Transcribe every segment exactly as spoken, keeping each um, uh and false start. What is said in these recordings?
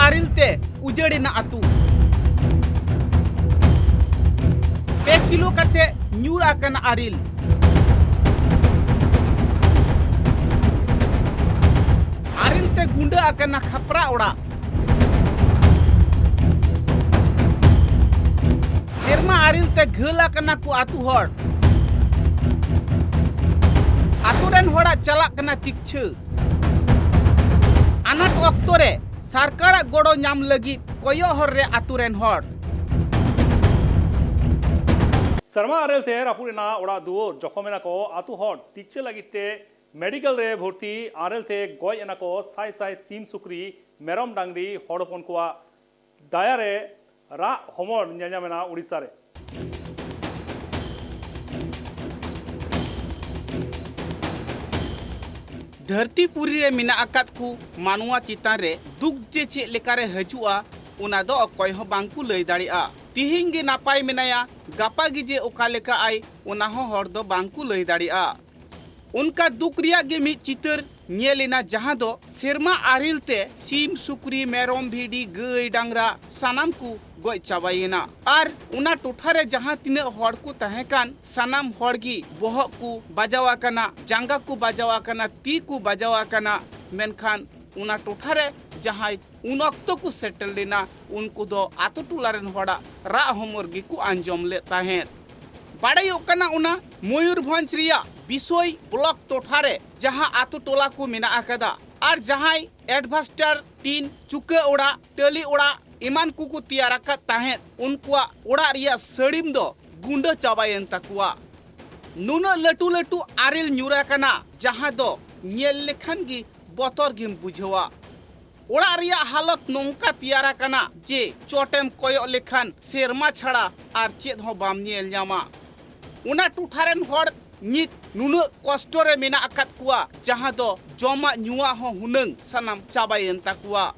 ᱟᱨᱮᱞ ᱛᱮ ᱩᱡᱟᱹᱲ ᱮᱱᱟ ᱟᱹᱛᱩ᱾ ᱯᱮ ᱠᱤᱞᱳ ᱠᱟᱛᱮ ᱧᱩᱨ ᱟᱠᱟᱱᱟ ᱟᱨᱮᱞ᱾ ᱟᱨᱮᱞ ᱛᱮ ᱜᱩᱸᱰᱟᱹ ᱟᱠᱟᱱᱟ ᱠᱷᱟᱯᱨᱟ ᱚᱲᱟᱜ᱾ ᱥᱮᱨᱢᱟ ᱟᱨᱮᱞ ᱛᱮ ᱜᱷᱟᱹᱞ ᱟᱠᱟᱱᱟ ᱠᱚ ᱟᱹᱛᱩ ᱦᱚᱲ᱾ ᱟᱹᱛᱩ ᱨᱮᱱ ᱦᱚᱲᱟᱜ ᱪᱟᱞᱟᱜ ᱠᱟᱱᱟ ᱛᱤᱠᱪᱷᱟᱹ᱾ ᱟᱱᱟᱴ ᱚᱠᱛᱚ ᱨᱮ ᱥᱚᱨᱠᱟᱨᱟᱜ ᱜᱚᱲᱚ ᱧᱟᱢ ᱞᱟᱹᱜᱤᱫ ᱠᱚᱭᱚᱜ ᱦᱚᱨ ᱨᱮ ᱟᱹᱛᱩ ᱨᱮᱱ ᱦᱚᱲ᱾ ᱥᱮᱨᱢᱟ ᱟᱨᱮᱞ ᱛᱮ ᱨᱟᱹᱯᱩᱫ ᱮᱱᱟ ᱚᱲᱟᱜ ᱫᱩᱣᱟᱹᱨ, ᱡᱚᱠᱷᱚᱢ ᱮᱱᱟ ᱠᱚ ᱟᱹᱛᱩ ᱦᱚᱲ᱾ ᱛᱤᱠᱪᱷᱟᱹ ᱞᱟᱹᱜᱤᱫ ᱛᱮ ᱢᱮᱰᱤᱠᱮᱞ ᱨᱮ ᱵᱷᱚᱨᱛᱤ, ᱟᱨᱮᱞ ᱛᱮ ᱜᱚᱡ ᱮᱱᱟ ᱠᱚ ᱥᱟᱭ ᱥᱟᱭ ᱥᱤᱢ, ᱥᱩᱠᱨᱤ, ᱢᱮᱨᱚᱢ, ᱰᱟᱝᱨᱤ᱾ ᱦᱚᱲ ᱦᱚᱯᱚᱱ ᱠᱚᱣᱟᱜ ᱫᱟᱭᱟ ᱨᱮ ᱨᱟᱜ ᱦᱚᱢᱚᱨ ᱧᱮᱞ ᱧᱟᱢ ᱮᱱᱟ ᱳᱰᱤᱥᱟ ᱨᱮ᱾ ᱫᱷᱟᱹᱨᱛᱤ ᱯᱩᱨᱤ ᱨᱮ ᱢᱮᱱᱟᱜ ᱟᱠᱟᱫ ᱠᱚ ᱢᱟᱱᱣᱟ ᱪᱮᱛᱟᱱ ᱨᱮ ᱫᱩᱠ ᱡᱮ ᱪᱮᱫ ᱞᱮᱠᱟᱨᱮ ᱦᱤᱡᱩᱜᱼᱟ, ᱚᱱᱟ ᱫᱚ ᱚᱠᱚᱭ ᱦᱚᱸ ᱵᱟᱝ ᱠᱚ ᱞᱟᱹᱭ ᱫᱟᱲᱮᱭᱟᱜᱼᱟ᱾ ᱛᱤᱦᱤᱧ ᱜᱮ ᱱᱟᱯᱟᱭ ᱢᱮᱱᱟᱭᱟ, ᱜᱟᱯᱟ ᱜᱮ ᱡᱮ ᱚᱠᱟ ᱞᱮᱠᱟ ᱟᱭ, ᱚᱱᱟ ᱦᱚᱸ ᱦᱚᱲ ᱫᱚ ᱵᱟᱝ ᱠᱚ ᱞᱟᱹᱭ ᱫᱟᱲᱮᱭᱟᱜᱼᱟ᱾ ᱚᱱᱠᱟ ᱫᱩᱠ ᱨᱮᱭᱟᱜ ᱜᱮ ᱢᱤᱫ ᱪᱤᱛᱟᱹᱨ ᱧᱮᱞ ᱮᱱᱟ, ᱡᱟᱦᱟᱸ ᱫᱚ ᱥᱮᱨᱢᱟ ᱟᱨᱮᱞ ᱛᱮ ᱥᱤᱢ, ᱥᱩᱠᱨᱤ, ᱢᱮᱨᱚᱢ, ᱵᱷᱤᱰᱤ, ᱜᱟᱹᱭ, ᱰᱟᱝᱨᱟ ᱥᱟᱱᱟᱢ ᱠᱚ ᱜᱚᱡ ᱪᱟᱵᱟᱭᱮᱱᱟ᱾ ᱟᱨ ᱚᱱᱟ ᱴᱚᱴᱷᱟ ᱨᱮ ᱡᱟᱦᱟᱸ ᱛᱤᱱᱟᱹᱜ ᱦᱚᱲ ᱠᱚ ᱛᱟᱦᱮᱸ ᱠᱟᱱ, ᱥᱟᱱᱟᱢ ᱦᱚᱲ ᱜᱮ ᱵᱚᱦᱚᱜ ᱠᱚ ᱵᱟᱡᱟᱣ ᱟᱠᱟᱱᱟ, ᱡᱟᱸᱜᱟ ᱠᱚ ᱵᱟᱡᱟᱣ ᱟᱠᱟᱱᱟ, ᱛᱤ ᱠᱚ ᱵᱟᱡᱟᱣ ᱟᱠᱟᱱᱟ᱾ ᱢᱮᱱᱠᱷᱟᱱ ᱚᱱᱟ ᱴᱚᱴᱷᱟ ᱨᱮ ᱡᱟᱦᱟᱸᱭ ᱩᱱ ᱚᱠᱛᱚ ᱠᱚ ᱥᱮᱴᱮᱨ ᱞᱮᱱᱟ, ᱩᱱᱠᱩ ᱫᱚ ᱟᱛᱳ ᱴᱚᱞᱟ ᱨᱮᱱ ᱦᱚᱲᱟᱜ ᱨᱟᱜ ᱦᱚᱢᱚᱨ ᱜᱮᱠᱚ ᱟᱸᱡᱚᱢ ᱞᱮᱫ ᱛᱟᱦᱮᱸᱫ᱾ ᱵᱟᱲᱟᱭᱚᱜ ᱠᱟᱱᱟ, ᱚᱱᱟ ᱢᱚᱭᱩᱨᱵᱷᱚᱸᱡᱽ ᱨᱮᱭᱟᱜ ᱵᱤᱥᱳᱭ ᱵᱞᱚᱠ ᱴᱚᱴᱷᱟ ᱨᱮ ᱡᱟᱦᱟᱸ ᱟᱛᱳ ᱴᱚᱞᱟ ᱠᱚ ᱢᱮᱱᱟᱜ ᱟᱠᱟᱫᱟ, ᱟᱨ ᱡᱟᱦᱟᱸᱭ ᱮᱰᱵᱷᱟᱥᱴᱟᱨ, ᱴᱤᱱ, ᱪᱩᱠᱟᱹ ᱚᱲᱟᱜ, ᱴᱟᱹᱞᱤ ᱚᱲᱟᱜ ᱮᱢᱟᱱ ᱠᱚᱠᱚ ᱛᱮᱭᱟᱨ ᱟᱠᱟᱫ ᱛᱟᱦᱮᱸᱫ, ᱩᱱᱠᱩᱣᱟᱜ ᱚᱲᱟᱜ ᱨᱮᱭᱟᱜ ᱥᱟᱹᱲᱤᱢ ᱫᱚ ᱜᱩᱸᱰᱟᱹ ᱪᱟᱵᱟᱭᱮᱱ ᱛᱟᱠᱚᱣᱟ᱾ ᱱᱩᱱᱟᱹᱜ ᱞᱟᱹᱴᱩ ᱞᱟᱹᱴᱩ ᱟᱨᱮᱞ ᱧᱩᱨ ᱟᱠᱟᱱᱟ, ᱡᱟᱦᱟᱸ ᱫᱚ ᱧᱮᱞ ᱞᱮᱠᱷᱟᱱ ᱜᱮ ᱵᱚᱛᱚᱨ ᱜᱮᱢ ᱵᱩᱡᱷᱟᱹᱣᱟ᱾ ᱚᱲᱟᱜ ᱨᱮᱭᱟᱜ ᱦᱟᱞᱚᱛ ᱱᱚᱝᱠᱟ ᱛᱮᱭᱟᱨ ᱟᱠᱟᱱᱟ ᱡᱮ ᱪᱚᱴᱮᱢ ᱠᱚᱭᱚᱜ ᱞᱮᱠᱷᱟᱱ ᱥᱮᱨᱢᱟ ᱪᱷᱟᱲᱟ ᱟᱨ ᱪᱮᱫ ᱦᱚᱸ ᱵᱟᱢ ᱧᱮᱞ ᱧᱟᱢᱟ᱾ ᱚᱱᱟ ᱴᱚᱴᱷᱟ ᱨᱮᱱ ᱦᱚᱲ ᱱᱤᱛ ᱱᱩᱱᱟᱹᱜ ᱠᱚᱥᱴᱚ ᱨᱮ ᱢᱮᱱᱟᱜ ᱟᱠᱟᱫ ᱠᱚᱣᱟ, ᱡᱟᱦᱟᱸ ᱫᱚ ᱡᱚᱢᱟᱜ ᱧᱩᱣᱟᱜ ᱦᱚᱸ ᱦᱩᱱᱟᱹᱝ ᱥᱟᱱᱟᱢ ᱪᱟᱵᱟᱭᱮᱱ ᱛᱟᱠᱚᱣᱟ᱾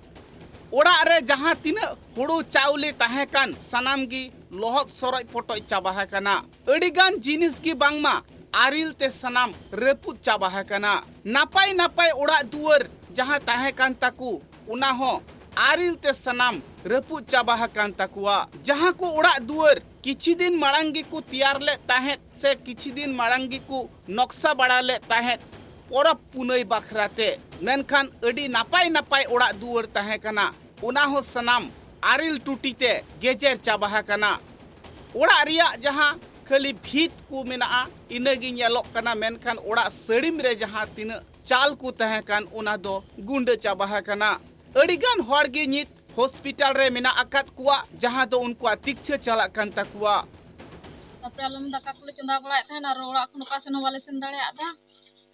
ᱚᱲᱟᱜ ᱨᱮ ᱡᱟᱦᱟᱸ ᱛᱤᱱᱟᱹᱜ ᱦᱩᱲᱩ ᱪᱟᱣᱞᱮ ᱛᱟᱦᱮᱸ ᱠᱟᱱ, ᱥᱟᱱᱟᱢ ᱜᱮ ᱞᱚᱦᱚᱫ ᱥᱚᱨᱚᱡ ᱯᱚᱴᱚᱡ ᱪᱟᱵᱟ ᱟᱠᱟᱱᱟ᱾ ᱟᱹᱰᱤᱜᱟᱱ ᱡᱤᱱᱤᱥ ᱜᱮ ᱵᱟᱝᱢᱟ ᱟᱨᱤᱞ ᱛᱮ ᱥᱟᱱᱟᱢ ᱨᱟᱹᱯᱩᱫ ᱪᱟᱵᱟ ᱟᱠᱟᱱᱟ᱾ ᱱᱟᱯᱟᱭ ᱱᱟᱯᱟᱭ ᱚᱲᱟᱜ ᱫᱩᱣᱟᱹᱨ ᱡᱟᱦᱟᱸ ᱛᱟᱦᱮᱸ ᱠᱟᱱ ᱛᱟᱠᱚ, ᱚᱱᱟ ᱦᱚᱸ ᱟᱨᱮᱞ ᱛᱮ ᱥᱟᱱᱟᱢ ᱨᱟᱹᱯᱩᱫ ᱪᱟᱵᱟ ᱟᱠᱟᱱ ᱛᱟᱠᱚᱣᱟ᱾ ᱡᱟᱦᱟᱸ ᱠᱚ ᱚᱲᱟᱜ ᱫᱩᱣᱟᱹᱨ ᱠᱤᱪᱷᱤ ᱫᱤᱱ ᱢᱟᱲᱟᱝ ᱜᱮᱠᱚ ᱛᱮᱭᱟᱨ ᱞᱮᱫ ᱛᱟᱦᱮᱸᱫ ᱥᱮ ᱠᱤᱪᱷᱤ ᱫᱤᱱ ᱢᱟᱲᱟᱝ ᱜᱮᱠᱚ ᱱᱚᱠᱥᱟ ᱵᱟᱲᱟ ᱞᱮᱫ ᱛᱟᱦᱮᱸᱫ ᱯᱚᱨᱚᱵᱽ ᱯᱩᱱᱟᱹᱭ ᱵᱟᱠᱷᱨᱟ ᱛᱮ, ᱢᱮᱱᱠᱷᱟᱱ ᱟᱹᱰᱤ ᱱᱟᱯᱟᱭ ᱱᱟᱯᱟᱭ ᱚᱲᱟᱜ ᱫᱩᱣᱟᱹᱨ ᱛᱟᱦᱮᱸ ᱠᱟᱱᱟ, ᱚᱱᱟ ᱦᱚᱸ ᱥᱟᱱᱟᱢ ᱟᱨᱮᱞ ᱴᱩᱴᱤ ᱛᱮ ᱜᱮᱡᱮᱨ ᱪᱟᱵᱟ ᱟᱠᱟᱱᱟ᱾ ᱚᱲᱟᱜ ᱨᱮᱭᱟᱜ ᱡᱟᱦᱟᱸ ᱠᱷᱟᱹᱞᱤ ᱵᱷᱤᱛ ᱠᱚ ᱢᱮᱱᱟᱜᱼᱟ, ᱤᱱᱟᱹ ᱜᱮ ᱧᱮᱞᱚᱜ ᱠᱟᱱᱟ, ᱢᱮᱱᱠᱷᱟᱱ ᱚᱲᱟᱜ ᱥᱟᱹᱲᱤᱢ ᱨᱮ ᱡᱟᱦᱟᱸ ᱛᱤᱱᱟᱹᱜ ᱪᱟᱞ ᱠᱚ ᱛᱟᱦᱮᱸ ᱠᱟᱱ, ᱚᱱᱟ ᱫᱚ ᱜᱩᱸᱰᱟᱹ ᱪᱟᱵᱟ ᱟᱠᱟᱱᱟ᱾ ᱟᱹᱰᱤᱜᱟᱱ ᱦᱚᱲ ᱜᱮ ᱱᱤᱛ ᱦᱚᱥᱯᱤᱴᱟᱞ ᱨᱮ ᱢᱮᱱᱟᱜ ᱟᱠᱟᱫ ᱠᱚᱣᱟ, ᱡᱟᱦᱟᱸ ᱫᱚ ᱩᱱᱠᱩᱣᱟᱜ ᱛᱤᱠᱪᱷᱟᱹ ᱪᱟᱞᱟᱜ ᱠᱟᱱ ᱛᱟᱠᱚᱣᱟ᱾ ᱛᱟᱯᱚᱨᱮ ᱟᱞᱮ ᱢᱟ ᱫᱟᱠᱟ ᱠᱚᱞᱮ ᱪᱚᱸᱫᱟ ᱵᱟᱲᱟᱭᱮᱫ ᱛᱟᱦᱮᱱ ᱟᱨ ᱚᱲᱟᱜ ᱠᱷᱚᱱ ᱚᱠᱟ ᱥᱮᱱ ᱦᱚᱸ ᱵᱟᱞᱮ ᱥᱮᱱ ᱫᱟᱲᱮᱭᱟᱜ ᱛᱟᱦᱮᱸᱫ᱾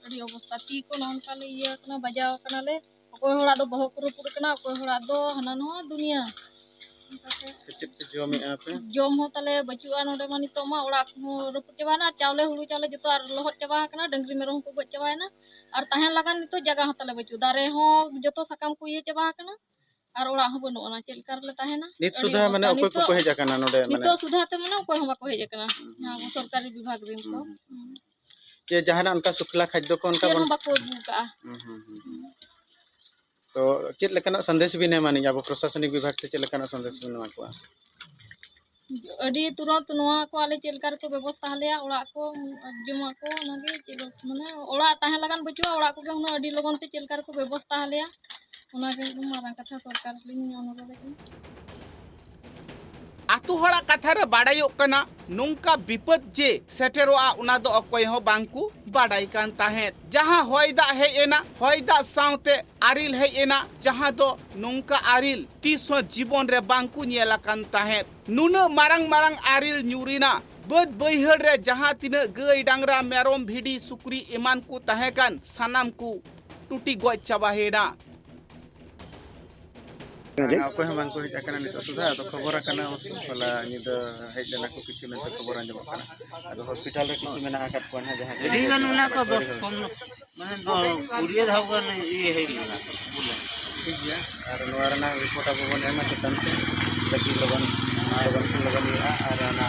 ᱟᱹᱰᱤ ᱚᱵᱚᱥᱛᱟ, ᱛᱤ ᱠᱚ ᱱᱚᱝᱠᱟ ᱞᱮ ᱤᱭᱟᱹ ᱠᱟᱱᱟ, ᱵᱟᱡᱟᱣ ᱠᱟᱱᱟᱞᱮ᱾ ᱚᱠᱚᱭ ᱦᱚᱲᱟᱜ ᱫᱚ ᱵᱚᱦᱚᱜ ᱠᱚ ᱨᱟᱹᱯᱩᱫ ᱠᱟᱱᱟ, ᱚᱠᱚᱭ ᱦᱚᱲᱟᱜ ᱫᱚ ᱦᱟᱱᱟ ᱱᱚᱣᱟ ᱫᱩᱱᱤᱭᱟᱹ᱾ ᱚᱱᱠᱟᱛᱮ ᱪᱮᱫ ᱯᱮ ᱡᱚᱢᱮᱜᱼᱟ ᱯᱮ? ᱡᱚᱢ ᱦᱚᱸ ᱛᱟᱞᱮ ᱵᱟᱹᱪᱩᱜᱼᱟ ᱱᱚᱰᱮ ᱢᱟ, ᱱᱤᱛᱚᱜ ᱢᱟ ᱚᱲᱟᱜ ᱠᱚᱦᱚᱸ ᱨᱟᱹᱯᱩᱫ ᱪᱟᱵᱟᱭᱮᱱᱟ ᱟᱨ ᱪᱟᱣᱞᱮ ᱦᱩᱲᱩ ᱪᱟᱣᱞᱮ ᱡᱚᱛᱚ ᱟᱨ ᱞᱚᱦᱚᱫ ᱪᱟᱵᱟ ᱟᱠᱟᱱᱟ, ᱰᱟᱹᱝᱨᱤ ᱢᱮᱨᱚᱢ ᱠᱚ ᱜᱚᱡ ᱪᱟᱵᱟᱭᱮᱱᱟ ᱟᱨ ᱛᱟᱦᱮᱱ ᱞᱟᱜᱟᱱ ᱱᱤᱛᱚᱜ ᱡᱟᱭᱜᱟ ᱦᱚᱸ ᱛᱟᱞᱮ ᱵᱟᱹᱪᱩᱜ, ᱫᱟᱨᱮ ᱦᱚᱸ ᱡᱚᱛᱚ ᱥᱟᱠᱟᱢ ᱠᱚ ᱤᱭᱟᱹ ᱪᱟᱵᱟ ᱟᱠᱟᱱᱟ᱾ ᱟᱨ ᱚᱲᱟᱜ ᱦᱚᱸ ᱵᱟᱹᱱᱩᱜ ᱟᱱᱟ, ᱪᱮᱫ ᱞᱮᱠᱟ ᱨᱮᱞᱮ ᱛᱟᱦᱮᱱᱟ? ᱱᱤᱛ ᱟᱹᱰᱤ ᱥᱩᱫᱷᱟ ᱚᱵᱚᱥᱛᱟ ᱢᱟᱱᱮ ᱚᱠᱚᱭ ᱱᱤᱛᱚᱜ, ᱠᱚᱠᱚ ᱦᱮᱡ ᱟᱠᱟᱱᱟ ᱱᱚᱰᱮ, ᱢᱟᱱᱮ? ᱱᱤᱛᱚᱜ ᱥᱩᱫᱷᱟ ᱛᱮ ᱢᱟᱱᱮ ᱚᱠᱚᱭ ᱦᱚᱸ ᱵᱟᱠᱚ ᱦᱮᱡ ᱟᱠᱟᱱᱟ᱾ ᱦᱩᱸ᱾ ᱡᱟᱦᱟᱸ ᱟᱵᱚ ᱥᱚᱨᱠᱟᱨᱤ ᱵᱤᱵᱷᱟᱜᱽ ᱨᱮᱱ ᱠᱚ᱾ ᱦᱩᱸ᱾ ᱦᱩᱸ᱾ ᱡᱮ ᱡᱟᱦᱟᱱᱟᱜ ᱚᱱᱠᱟ ᱥᱩᱠᱷᱞᱟ ᱠᱷᱟᱫᱽᱫᱚ ᱠᱚ ᱚᱱᱠᱟ ᱪᱮᱫ ᱵᱚᱱ ᱦᱚᱸ ᱵᱟᱠᱚ ᱟᱹᱜᱩ ᱠᱟᱜᱼᱟ᱾ ᱦᱩᱸ, ᱦᱩᱸ, ᱦᱩᱸ, ᱦᱩᱸ᱾ ᱛᱚ ᱪᱮᱫ ᱞᱮᱠᱟᱱᱟᱜ ᱥᱟᱸᱫᱮᱥ ᱵᱤᱱ ᱮᱢᱟ ᱱᱤᱧ ᱟᱵᱚ ᱯᱨᱚᱥᱟᱥᱚᱱᱤᱠ ᱵᱤᱵᱷᱟᱜᱽ ᱛᱮ ᱪᱮᱫ ᱞᱮᱠᱟᱱᱟᱜ ᱥᱟᱸᱫᱮᱥ ᱵᱤᱱ ᱮᱢᱟ ᱠᱚᱣᱟ? ᱟᱹᱰᱤ ᱛᱩᱨᱟᱹᱛ ᱱᱚᱣᱟ ᱠᱚ ᱟᱞᱮ ᱪᱮᱫ ᱞᱮᱠᱟ ᱨᱮᱠᱚ ᱵᱮᱵᱚᱥᱛᱟ ᱟᱞᱮᱭᱟ, ᱚᱲᱟᱜ ᱠᱚ, ᱡᱚᱢᱟᱜ ᱠᱚ, ᱚᱱᱟᱜᱮ ᱪᱮᱫ ᱢᱟᱱᱮ ᱚᱲᱟᱜ ᱛᱟᱦᱮᱸ ᱞᱟᱜᱟᱱ ᱵᱟᱹᱪᱩᱜᱼᱟ, ᱚᱲᱟᱜ ᱠᱚᱜᱮ ᱦᱩᱱᱟᱹᱝ ᱟᱹᱰᱤ ᱞᱚᱜᱚᱱ ᱛᱮ ᱪᱮᱫ ᱞᱮᱠᱟ ᱨᱮᱠᱚ ᱵᱮᱵᱚᱥᱛᱟ ᱟᱞᱮᱭᱟ, ᱚᱱᱟᱜᱮ ᱢᱟᱨᱟᱝ ᱠᱟᱛᱷᱟ ᱥᱚᱨᱠᱟᱨ ᱞᱤᱧ ᱚᱱᱩᱨᱳᱫᱷ ᱠᱟᱱᱟ᱾ ᱟᱛᱳ ᱦᱚᱲᱟᱜ ᱠᱟᱛᱷᱟ ᱨᱮ ᱵᱟᱰᱟᱭᱚᱜ ᱠᱟᱱᱟ, ᱱᱚᱝᱠᱟ ᱵᱤᱯᱚᱫ ᱡᱮ ᱥᱮᱴᱮᱨᱚᱜᱼᱟ, ᱚᱱᱟ ᱫᱚ ᱚᱠᱚᱭ ᱦᱚᱸ ᱵᱟᱝ ᱠᱚ ᱵᱟᱰᱟᱭ ᱠᱟᱱ ᱛᱟᱦᱮᱸᱫ᱾ ᱡᱟᱦᱟᱸ ᱦᱚᱭ ᱫᱟᱜ ᱦᱮᱡ ᱮᱱᱟ, ᱦᱚᱭ ᱫᱟᱜ ᱥᱟᱶᱛᱮ ᱟᱨᱮᱞ ᱦᱮᱡ ᱮᱱᱟ, ᱡᱟᱦᱟᱸ ᱫᱚ ᱱᱚᱝᱠᱟ ᱟᱨᱮᱞ ᱛᱤᱥ ᱦᱚᱸ ᱡᱤᱵᱚᱱ ᱨᱮ ᱵᱟᱝ ᱠᱚ ᱧᱮᱞ ᱟᱠᱟᱱ ᱛᱟᱦᱮᱸᱫ᱾ ᱱᱩᱱᱟᱹᱜ ᱢᱟᱨᱟᱝ ᱢᱟᱨᱟᱝ ᱟᱨᱮᱞ ᱧᱩᱨ ᱮᱱᱟ, ᱵᱟᱹᱫᱽ ᱵᱟᱹᱭᱦᱟᱹᱲ ᱨᱮ ᱡᱟᱦᱟᱸ ᱛᱤᱱᱟᱹᱜ ᱜᱟᱹᱭ, ᱰᱟᱝᱨᱟ, ᱢᱮᱨᱚᱢ, ᱵᱷᱤᱰᱤ, ᱥᱩᱠᱨᱤ ᱮᱢᱟᱱ ᱠᱚ ᱛᱟᱦᱮᱸ ᱠᱟᱱ, ᱥᱟᱱᱟᱢ ᱠᱚ ᱴᱩᱴᱤ ᱜᱚᱡ ᱪᱟᱵᱟᱭᱮᱱᱟ᱾ ᱚᱠᱚᱭ ᱦᱚᱸ ᱵᱟᱝ ᱠᱚ ᱦᱮᱡ ᱟᱠᱟᱱᱟ ᱱᱤᱛᱚᱜ ᱥᱩᱫᱷᱟ᱾ ᱟᱫᱚ ᱠᱷᱚᱵᱚᱨ ᱟᱠᱟᱱᱟ ᱦᱚᱞᱟ ᱧᱤᱫᱟᱹ ᱦᱮᱡ ᱞᱮᱱᱟ ᱠᱚ ᱠᱤᱪᱷᱩ ᱢᱮᱱᱛᱮ ᱠᱷᱚᱵᱚᱨ ᱟᱸᱡᱚᱢᱚᱜ ᱠᱟᱱᱟ᱾ ᱟᱫᱚ ᱦᱚᱥᱯᱤᱴᱟᱞ ᱨᱮ ᱠᱤᱪᱷᱩ ᱢᱮᱱᱟᱜ ᱟᱠᱟᱫ ᱠᱚᱣᱟ ᱱᱟᱦᱟᱜ, ᱡᱟᱦᱟᱸ ᱟᱹᱰᱤ ᱜᱟᱱ ᱢᱮᱱᱟᱜ ᱠᱚᱣᱟ, ᱫᱚᱥ ᱯᱚᱱᱨᱚ, ᱢᱟᱱᱮ ᱫᱚ ᱠᱩᱲᱤᱭᱟᱹ ᱫᱷᱟᱣ ᱜᱟᱱ ᱤᱭᱟᱹ ᱦᱮᱡ ᱞᱮᱱᱟ, ᱵᱚᱞᱮ᱾ ᱴᱷᱤᱠ ᱜᱮᱭᱟ, ᱟᱨ ᱱᱚᱣᱟ ᱨᱮᱱᱟᱜ ᱨᱤᱯᱳᱨᱴ ᱟᱵᱚ ᱵᱚᱱ ᱮᱢᱟ ᱪᱮᱛᱟᱱ ᱛᱮ, ᱡᱟᱛᱮ ᱞᱚᱜᱚᱱ, ᱞᱚᱜᱚᱱ ᱠᱷᱚᱱ ᱞᱚᱜᱚᱱ ᱦᱩᱭᱩᱜᱼᱟ᱾ ᱟᱨ ᱚᱱᱟ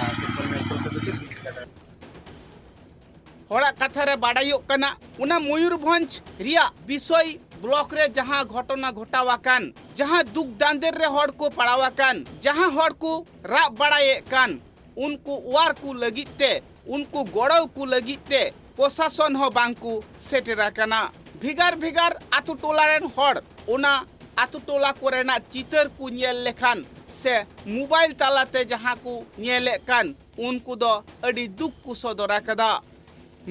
ᱦᱚᱲᱟᱜ ᱠᱟᱛᱷᱟ ᱨᱮ ᱵᱟᱰᱟᱭᱚᱜ ᱠᱟᱱᱟ, ᱚᱱᱟ ᱢᱚᱭᱩᱨᱵᱷᱚᱸᱡᱽ ᱨᱮᱭᱟᱜ ᱵᱤᱥᱚᱭ ᱵᱞᱚᱠ ᱨᱮ ᱡᱟᱦᱟᱸ ᱜᱷᱚᱴᱚᱱᱟ ᱜᱷᱚᱴᱟᱣ ᱟᱠᱟᱱ, ᱡᱟᱦᱟᱸ ᱫᱩᱠ ᱫᱟᱱᱫᱮᱨ ᱨᱮ ᱦᱚᱲ ᱠᱚ ᱯᱟᱲᱟᱣ ᱟᱠᱟᱱ, ᱡᱟᱦᱟᱸ ᱦᱚᱲ ᱠᱚ ᱨᱟᱜ ᱵᱟᱲᱟᱭᱮᱫ ᱠᱟᱱ, ᱩᱱᱠᱩ ᱚᱣᱟᱨ ᱠᱚ ᱞᱟᱹᱜᱤᱫ ᱛᱮ, ᱩᱱᱠᱩ ᱜᱚᱲᱚ ᱠᱚ ᱞᱟᱹᱜᱤᱫ ᱛᱮ ᱯᱨᱚᱥᱟᱥᱚᱱ ᱦᱚᱸ ᱵᱟᱝ ᱠᱚ ᱥᱮᱴᱮᱨ ᱟᱠᱟᱱᱟ᱾ ᱵᱷᱮᱜᱟᱨ ᱵᱷᱮᱜᱟᱨ ᱟᱛᱳ ᱴᱚᱞᱟ ᱨᱮᱱ ᱦᱚᱲ ᱚᱱᱟ ᱟᱛᱳ ᱴᱚᱞᱟ ᱠᱚᱨᱮᱱᱟᱜ ᱪᱤᱛᱟᱹᱨ ᱠᱚ ᱧᱮᱞ ᱞᱮᱠᱷᱟᱱ ᱥᱮ ᱢᱳᱵᱟᱭᱤᱞ ᱛᱟᱞᱟᱛᱮ ᱡᱟᱦᱟᱸ ᱠᱚ ᱧᱮᱞᱮᱫ ᱠᱟᱱ, ᱩᱱᱠᱩ ᱫᱚ ᱟᱹᱰᱤ ᱫᱩᱠ ᱠᱚ ᱥᱚᱫᱚᱨ ᱟᱠᱟᱫᱟ᱾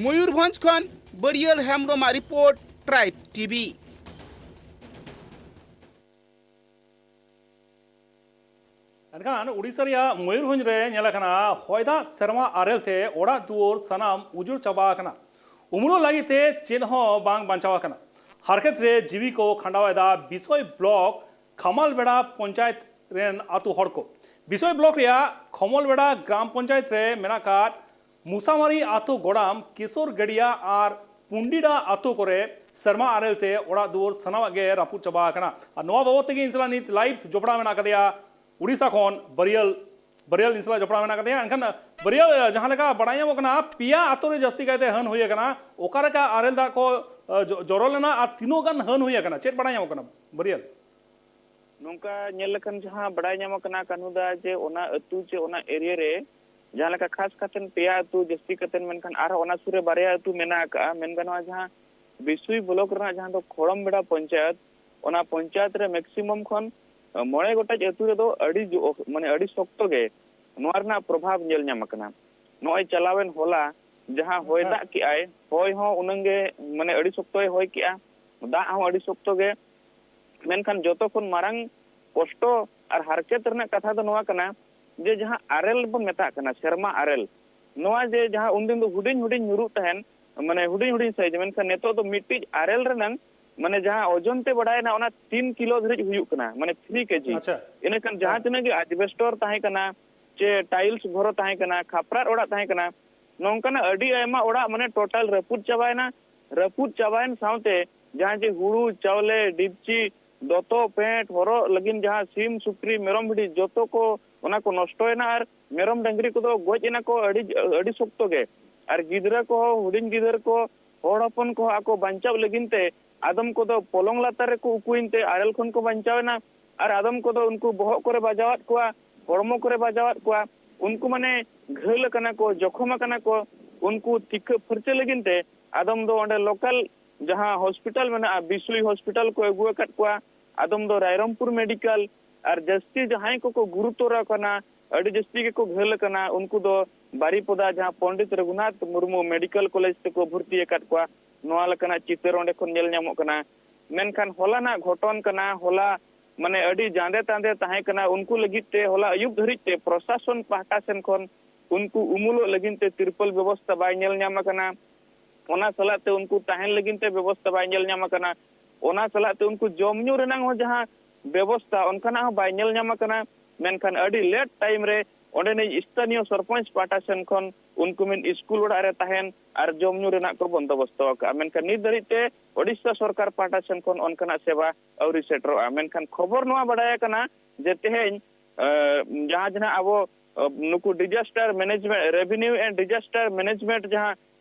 ᱢᱚᱭᱩᱨᱵᱷᱚᱸᱡᱽ ᱠᱷᱚᱱ ᱵᱟᱹᱨᱤᱭᱟᱹᱞ ᱦᱮᱢᱵᱨᱚᱢᱟᱜ ᱨᱤᱯᱳᱨᱴ, ᱴᱨᱟᱭᱤᱵᱽ ᱴᱤᱵᱷᱤ᱾ ᱮᱱᱠᱷᱟᱱ ᱩᱰᱤᱥᱟ ᱨᱮᱭᱟᱜ ᱢᱚᱭᱩᱨᱵᱷᱚᱸᱡᱽ ᱨᱮ ᱧᱮᱞ ᱟᱠᱟᱱᱟ, ᱦᱚᱭ ᱫᱟᱜ ᱥᱮᱨᱢᱟ ᱟᱨᱮᱞ ᱛᱮ ᱚᱲᱟᱜ ᱫᱩᱣᱟᱹᱨ ᱥᱟᱱᱟᱢ ᱩᱡᱟᱹᱲ ᱪᱟᱵᱟ ᱟᱠᱟᱱᱟ᱾ ᱩᱢᱩᱞᱚᱜ ᱞᱟᱹᱜᱤᱫ ᱛᱮ ᱪᱮᱫ ᱦᱚᱸ ᱵᱟᱝ ᱵᱟᱧᱪᱟᱣ ᱟᱠᱟᱱᱟ᱾ ᱦᱟᱨᱠᱮᱛ ᱨᱮ ᱡᱤᱣᱤ ᱠᱚ ᱠᱷᱟᱸᱰᱟᱣ ᱮᱫᱟ ᱵᱤᱥᱚᱭ ᱵᱞᱚᱠ ᱠᱷᱟᱢᱟᱞᱵᱮᱲᱟ ᱯᱚᱧᱪᱟᱭᱮᱛ ᱨᱮᱱ ᱟᱛᱳ ᱦᱚᱲ ᱠᱚ᱾ ᱵᱤᱥᱚᱭ ᱵᱞᱚᱠ ᱨᱮᱭᱟᱜ ᱠᱷᱚᱢᱚᱞᱵᱮᱲᱟ ᱜᱨᱟᱢ ᱯᱚᱧᱪᱟᱭᱮᱛ ᱨᱮ ᱢᱮᱱᱟᱜ ᱟᱠᱟᱫ ᱢᱩᱥᱟᱢᱟᱨᱤ ᱟᱛᱳ ᱜᱚᱲᱟᱢ, ᱠᱮᱥᱚᱨ ᱜᱟᱹᱰᱤᱭᱟ ᱟᱨ ᱯᱩᱱᱰᱤᱰᱟ ᱟᱛᱳ ᱠᱚᱨᱮ ᱥᱮᱨᱢᱟ ᱟᱨᱮᱞ ᱛᱮ ᱚᱲᱟᱜ ᱫᱩᱣᱟᱹᱨ ᱥᱟᱱᱟᱢᱟᱜ ᱜᱮ ᱨᱟᱹᱯᱩᱫ ᱪᱟᱵᱟ ᱟᱠᱟᱱᱟ᱾ ᱟᱨ ᱱᱚᱣᱟ ᱵᱟᱵᱚᱫ ᱛᱮᱜᱮ ᱤᱧ ᱥᱟᱞᱟᱜ ᱱᱤᱛ ᱞᱟᱭᱤᱵᱷ ᱡᱚᱯᱲᱟᱣ ᱢᱮᱱᱟᱜ ᱟᱠᱟᱫᱮᱭᱟ ᱩᱰᱤᱥᱟ ᱠᱷᱚᱱ ᱵᱟᱹᱨᱤᱭᱟᱹᱞ, ᱵᱟᱹᱨᱤᱭᱟᱹᱞ ᱤᱧ ᱥᱟᱞᱟᱜ ᱡᱚᱯᱲᱟᱣ ᱢᱮᱱᱟᱜ ᱟᱠᱟᱫᱮᱭᱟ᱾ ᱮᱱᱠᱷᱟᱱ ᱵᱟᱹᱨᱤᱭᱟᱹᱞ, ᱡᱟᱦᱟᱸ ᱞᱮᱠᱟ ᱵᱟᱲᱟᱭ ᱧᱟᱢᱚᱜ ᱠᱟᱱᱟ, ᱯᱮᱭᱟ ᱟᱛᱳ ᱨᱮ ᱡᱟᱹᱥᱛᱤ ᱠᱟᱭᱛᱮ ᱦᱟᱹᱱ ᱦᱩᱭ ᱟᱠᱟᱱᱟ᱾ ᱚᱠᱟ ᱞᱮᱠᱟ ᱟᱨᱮᱞ ᱫᱟᱜ ᱠᱚ, ᱟᱸ, ᱡᱚ-, ᱡᱚᱨᱚ ᱞᱮᱱᱟ ᱟᱨ ᱛᱤᱱᱟᱹᱜ ᱜᱟᱱ ᱦᱟᱹᱱ ᱦᱩᱭ ᱟᱠᱟᱱᱟ, ᱪᱮᱫ ᱵᱟᱲᱟᱭ ᱧᱟᱢᱚᱜ ᱠᱟᱱᱟ ᱵᱟᱹᱨᱤᱭᱟᱹᱞ? ᱱᱚᱝᱠᱟ ᱧᱮᱞ ᱞᱮᱠᱷᱟᱱ ᱡᱟᱦᱟᱸ ᱵᱟᱲᱟᱭ ᱧᱟᱢᱚᱜ ᱠᱟᱱᱟ ᱠᱟᱹᱱᱦᱩ ᱫᱟ, ᱡᱮ ᱚᱱᱟ ᱟᱹᱛᱩ ᱪᱮ ᱚᱱᱟ ᱮᱨᱤᱭᱟ ᱨᱮ ᱡᱟᱦᱟᱸ ᱞᱮᱠᱟ ᱠᱷᱟᱥ ᱠᱟᱛᱮ ᱯᱮᱭᱟ ᱟᱹᱛᱩ, ᱡᱟᱹᱥᱛᱤ ᱠᱟᱛᱮ ᱢᱮᱱᱠᱷᱟᱱ ᱟᱨᱦᱚᱸ ᱚᱱᱟ ᱥᱩᱨ ᱨᱮ ᱵᱟᱨᱭᱟ ᱟᱹᱛᱩ ᱢᱮᱱᱟᱜ ᱟᱠᱟᱫᱼᱟ, ᱢᱮᱱ ᱜᱟᱱᱚᱜᱼᱟ ᱡᱟᱦᱟᱸ ᱵᱤᱥᱩᱭ ᱵᱞᱚᱠ ᱨᱮᱱᱟᱜ ᱡᱟᱦᱟᱸ ᱫᱚ ᱠᱷᱚᱲᱚᱢ ᱵᱮᱲᱟ ᱯᱚᱧᱪᱟᱭᱮᱛ, ᱚᱱᱟ ᱯᱚᱧᱪᱟᱭᱮᱛ ᱨᱮ ᱢᱮᱠᱥᱤᱢᱟᱢ ᱠᱷᱚᱱ ᱢᱚᱬᱮ ᱜᱚᱴᱮᱡ ᱟᱹᱛᱩ ᱨᱮᱫᱚ ᱟᱹᱰᱤ ᱡᱳ-, ᱢᱟᱱᱮ ᱟᱹᱰᱤ ᱥᱚᱠᱛᱚ ᱜᱮ ᱱᱚᱣᱟ ᱨᱮᱱᱟᱜ ᱯᱨᱚᱵᱷᱟᱵᱽ ᱧᱮᱞ ᱧᱟᱢ ᱟᱠᱟᱱᱟ᱾ ᱱᱚᱜᱼᱚᱭ ᱪᱟᱞᱟᱣᱮᱱ ᱦᱚᱞᱟ ᱡᱟᱦᱟᱸ ᱦᱚᱭ ᱦᱮᱸ᱾ ᱫᱟᱜ ᱠᱮᱜᱼᱟᱭ, ᱦᱚᱭ ᱦᱚᱸ ᱩᱱᱟᱹᱝ ᱜᱮ, ᱢᱟᱱᱮ ᱟᱹᱰᱤ ᱥᱚᱠᱛᱚᱭ ᱦᱚᱭ ᱠᱮᱜᱼᱟ, ᱫᱟᱜ ᱦᱚᱸ ᱟᱹᱰᱤ ᱥᱚᱠᱛᱚ ᱜᱮ᱾ ᱢᱮᱱᱠᱷᱟᱱ ᱡᱚᱛᱚ ᱠᱷᱚᱱ ᱢᱟᱨᱟᱝ ᱠᱚᱥᱴᱚ ᱟᱨ ᱦᱟᱨᱠᱮᱛ ᱨᱮᱱᱟᱜ ᱠᱟᱛᱷᱟ ᱫᱚ ᱱᱚᱣᱟ ᱠᱟᱱᱟ ᱡᱮ ᱡᱟᱦᱟᱸ ᱟᱨᱮᱞ ᱵᱚᱱ ᱢᱮᱛᱟᱜ ᱠᱟᱱᱟ, ᱥᱮᱨᱢᱟ ᱟᱨᱮᱞ, ᱱᱚᱣᱟ ᱡᱮ ᱡᱟᱦᱟᱸ ᱩᱱᱫᱤᱱ ᱫᱚ ᱦᱩᱰᱤᱧ ᱦᱩᱰᱤᱧ ᱧᱩᱨᱩᱜ ᱛᱟᱦᱮᱱ, ᱢᱟᱱᱮ ᱦᱩᱰᱤᱧ ᱦᱩᱰᱤᱧ ᱥᱟᱭᱤᱡᱽ, ᱢᱮᱱᱠᱷᱟᱱ ᱱᱤᱛᱚᱜ ᱫᱚ ᱢᱤᱫᱴᱤᱡ ᱟᱨᱮᱞ ᱨᱮᱱᱟᱝ ᱢᱟᱱᱮ ᱡᱟᱦᱟᱸ ᱳᱡᱚᱱ ᱛᱮ ᱵᱟᱲᱟᱭᱮᱱᱟ ᱚᱱᱟ ᱛᱤᱱ ᱠᱤᱞᱳ ᱫᱷᱟᱹᱨᱤᱡ ᱦᱩᱭᱩᱜ ᱠᱟᱱᱟ, ᱢᱟᱱᱮ ᱛᱷᱨᱤ ᱠᱮᱡᱤ᱾ ᱟᱪᱪᱷᱟ᱾ ᱤᱱᱟᱹᱠᱷᱟᱱ ᱡᱟᱦᱟᱸ ᱦᱮᱸ᱾ ᱛᱤᱱᱟᱹᱜ ᱜᱮ ᱟᱡᱵᱮᱥᱴᱚᱨ ᱛᱟᱦᱮᱸ ᱠᱟᱱᱟ, ᱪᱮ ᱴᱟᱭᱤᱞᱥ ᱜᱷᱚᱨ ᱛᱟᱦᱮᱸ ᱠᱟᱱᱟ, ᱠᱷᱟᱯᱨᱟᱨ ᱚᱲᱟᱜ ᱛᱟᱦᱮᱸ ᱠᱟᱱᱟ, ᱱᱚᱝᱠᱟᱱᱟᱜ ᱟᱹᱰᱤ ᱟᱭᱢᱟ ᱚᱲᱟᱜ ᱢᱟᱱᱮ ᱴᱳᱴᱟᱞ ᱨᱟᱹᱯᱩᱫ ᱪᱟᱵᱟᱭᱮᱱᱟ᱾ ᱨᱟᱹᱯᱩᱫ ᱪᱟᱵᱟᱭᱮᱱ ᱥᱟᱶᱛᱮ ᱡᱟᱦᱟᱸ ᱡᱮ ᱦᱩᱲᱩ, ᱪᱟᱣᱞᱮ, ᱰᱤᱯᱪᱤ, ᱫᱚᱛᱚ, ᱯᱮᱸᱴ, ᱦᱚᱨᱚᱜ ᱞᱟᱹᱜᱤᱫ ᱡᱟᱦᱟᱸ ᱥᱤᱢ, ᱥᱩᱠᱨᱤ, ᱢᱮᱨᱚᱢ, ᱵᱷᱤᱰᱤ ᱡᱚᱛᱚ ᱠᱚ ᱚᱱᱟ ᱠᱚ ᱱᱚᱥᱴᱚᱭᱮᱱᱟ᱾ ᱟᱨ ᱢᱮᱨᱚᱢ ᱰᱟᱹᱝᱨᱤ ᱠᱚᱫᱚ ᱜᱚᱡ ᱮᱱᱟ ᱠᱚ ᱟᱹᱰᱤ, ᱟᱹᱰᱤ ᱥᱚᱠᱛᱚ ᱜᱮ᱾ ᱟᱨ ᱜᱤᱫᱽᱨᱟᱹ ᱠᱚᱦᱚᱸ, ᱦᱩᱰᱤᱧ ᱜᱤᱫᱟᱹᱨ ᱠᱚ, ᱦᱚᱲ ᱦᱚᱯᱚᱱ ᱠᱚᱦᱚᱸ ᱟᱠᱚ ᱵᱟᱧᱪᱟᱣ ᱞᱟᱹᱜᱤᱫ ᱛᱮ ᱟᱫᱚᱢ ᱠᱚᱫᱚ ᱯᱚᱞᱚᱝ ᱞᱟᱛᱟᱨ ᱨᱮᱠᱚ ᱩᱠᱩᱭᱮᱱ ᱛᱮ ᱟᱨᱮᱞ ᱠᱷᱚᱱ ᱠᱚ ᱵᱟᱧᱪᱟᱣ ᱮᱱᱟ᱾ ᱟᱨ ᱟᱫᱚᱢ ᱠᱚᱫᱚ ᱩᱱᱠᱩ ᱵᱚᱦᱚᱜ ᱠᱚᱨᱮ ᱵᱟᱡᱟᱣᱟᱫ ᱠᱚᱣᱟ, ᱦᱚᱲᱢᱚ ᱠᱚᱨᱮ ᱵᱟᱡᱟᱣᱟᱫ ᱠᱚᱣᱟ᱾ ᱩᱱᱠᱩ ᱢᱟᱱᱮ ᱜᱷᱟᱹᱞ ᱟᱠᱟᱱᱟ ᱠᱚ, ᱡᱚᱠᱷᱚᱢ ᱟᱠᱟᱱᱟ ᱠᱚ᱾ ᱩᱱᱠᱩ ᱛᱤᱠᱷᱟᱹ ᱯᱷᱟᱹᱨᱪᱟᱹ ᱞᱟᱹᱜᱤᱫ ᱛᱮ ᱟᱫᱚᱢ ᱫᱚ ᱚᱸᱰᱮ ᱞᱳᱠᱟᱞ ᱡᱟᱦᱟᱸ ᱦᱚᱥᱯᱤᱴᱟᱞ ᱢᱮᱱᱟᱜᱼᱟ, ᱵᱤᱥᱩᱭ ᱦᱚᱥᱯᱤᱴᱟᱞ ᱠᱚ ᱟᱹᱜᱩ ᱟᱠᱟᱫ ᱠᱚᱣᱟ, ᱟᱫᱚᱢ ᱫᱚ ᱨᱟᱭᱨᱚᱝᱯᱩᱨ ᱢᱮᱰᱤᱠᱟᱞ, ᱟᱨ ᱡᱟᱹᱥᱛᱤ ᱡᱟᱦᱟᱸᱭ ᱠᱚᱠᱚ ᱜᱩᱨᱩᱛᱚᱨ ᱟᱠᱟᱱᱟ, ᱟᱹᱰᱤ ᱡᱟᱹᱥᱛᱤ ᱜᱮᱠᱚ ᱜᱷᱟᱹᱞ ᱟᱠᱟᱱᱟ, ᱩᱱᱠᱩ ᱫᱚ ᱵᱟᱨᱤᱯᱚᱫᱟ ᱡᱟᱦᱟᱸ ᱯᱚᱱᱰᱤᱛ ᱨᱚᱜᱷᱩᱱᱟᱛᱷ ᱢᱩᱨᱢᱩ ᱢᱮᱰᱤᱠᱟᱞ ᱠᱚᱞᱮᱡᱽ ᱛᱮᱠᱚ ᱵᱷᱚᱨᱛᱤ ᱟᱠᱟᱫ ᱠᱚᱣᱟ᱾ ᱱᱚᱣᱟ ᱞᱮᱠᱟᱱᱟᱜ ᱪᱤᱛᱟᱹᱨ ᱚᱸᱰᱮ ᱠᱷᱚᱱ ᱧᱮᱞ ᱧᱟᱢᱚᱜ ᱠᱟᱱᱟ᱾ ᱢᱮᱱᱠᱷᱟᱱ ᱦᱚᱞᱟᱱᱟᱜ ᱜᱷᱚᱴᱚᱱ ᱠᱟᱱᱟ, ᱦᱚᱞᱟ ᱢᱟᱱᱮ ᱟᱹᱰᱤ ᱡᱟᱸᱫᱮ ᱛᱟᱸᱫᱮ ᱛᱟᱦᱮᱸ ᱠᱟᱱᱟ᱾ ᱩᱱᱠᱩ ᱞᱟᱹᱜᱤᱫ ᱛᱮ ᱦᱚᱞᱟ ᱟᱹᱭᱩᱵ ᱫᱷᱟᱹᱨᱤᱡ ᱛᱮ ᱯᱨᱚᱥᱟᱥᱚᱱ ᱯᱟᱦᱴᱟ ᱥᱮᱱ ᱠᱷᱚᱱ ᱩᱱᱠᱩ ᱩᱢᱩᱞᱚᱜ ᱞᱟᱹᱜᱤᱫ ᱛᱮ ᱛᱤᱨᱯᱚᱞ ᱵᱮᱵᱚᱥᱛᱷᱟ ᱵᱟᱭ ᱧᱮᱞ ᱧᱟᱢ ᱟᱠᱟᱱᱟ᱾ ᱚᱱᱟ ᱥᱟᱞᱟᱜ ᱛᱮ ᱩᱱᱠᱩ ᱛᱟᱦᱮᱱ ᱞᱟᱹᱜᱤᱫ ᱛᱮ ᱵᱮᱵᱚᱥᱛᱷᱟ ᱵᱟᱭ ᱧᱮᱞ ᱧᱟᱢ ᱟᱠᱟᱱᱟ᱾ ᱚᱱᱟ ᱥᱟᱞᱟᱜ ᱛᱮ ᱩᱱᱠᱩ ᱡᱚᱢ ᱧᱩ ᱨᱮᱱᱟᱜ ᱦᱚᱸ ᱡᱟᱦᱟᱸ ᱵᱮᱵᱚᱥᱛᱷᱟ, ᱚᱱᱠᱟᱱᱟᱜ ᱦᱚᱸ ᱵᱟᱭ ᱧᱮᱞ ᱧᱟᱢ ᱟᱠᱟᱱᱟ᱾ ᱢᱮᱱᱠᱷᱟᱱ ᱟᱹᱰᱤ ᱞᱮᱴ ᱴᱟᱭᱤᱢ ᱨᱮ ᱚᱸᱰᱮᱱᱤᱡ ᱥᱛᱷᱟᱱᱤᱭᱚ ᱥᱚᱨᱯᱚᱧᱪ ᱯᱟᱦᱴᱟ ᱥᱮᱱ ᱠᱷᱚᱱ ᱩᱱᱠᱩ ᱢᱤᱫ ᱥᱠᱩᱞ ᱚᱲᱟᱜ ᱨᱮ ᱛᱟᱦᱮᱱ ᱟᱨ ᱡᱚᱢ ᱧᱩ ᱨᱮᱱᱟᱜ ᱠᱚ ᱵᱚᱱᱫᱳᱵᱚᱥᱛᱚ ᱟᱠᱟᱫᱼᱟ᱾ ᱢᱮᱱᱠᱷᱟᱱ ᱱᱤᱛ ᱫᱷᱟᱹᱨᱤᱡ ᱛᱮ ᱳᱰᱤᱥᱟ ᱥᱚᱨᱠᱟᱨ ᱯᱟᱦᱴᱟ ᱥᱮᱱ ᱠᱷᱚᱱ ᱚᱱᱠᱟᱱᱟᱜ ᱥᱮᱵᱟ ᱟᱹᱣᱨᱤ ᱥᱮᱴᱮᱨᱚᱜᱼᱟ᱾ ᱢᱮᱱᱠᱷᱟᱱ ᱠᱷᱚᱵᱚᱨ ᱱᱚᱣᱟ ᱵᱟᱰᱟᱭ ᱟᱠᱟᱱᱟ ᱡᱮ ᱛᱮᱦᱮᱧ, ᱮ, ᱡᱟᱦᱟᱸ ᱡᱟᱦᱟᱸ ᱟᱵᱚ, ᱮ, ᱱᱩᱠᱩ disaster management, revenue and disaster management ᱡᱟᱦᱟᱸ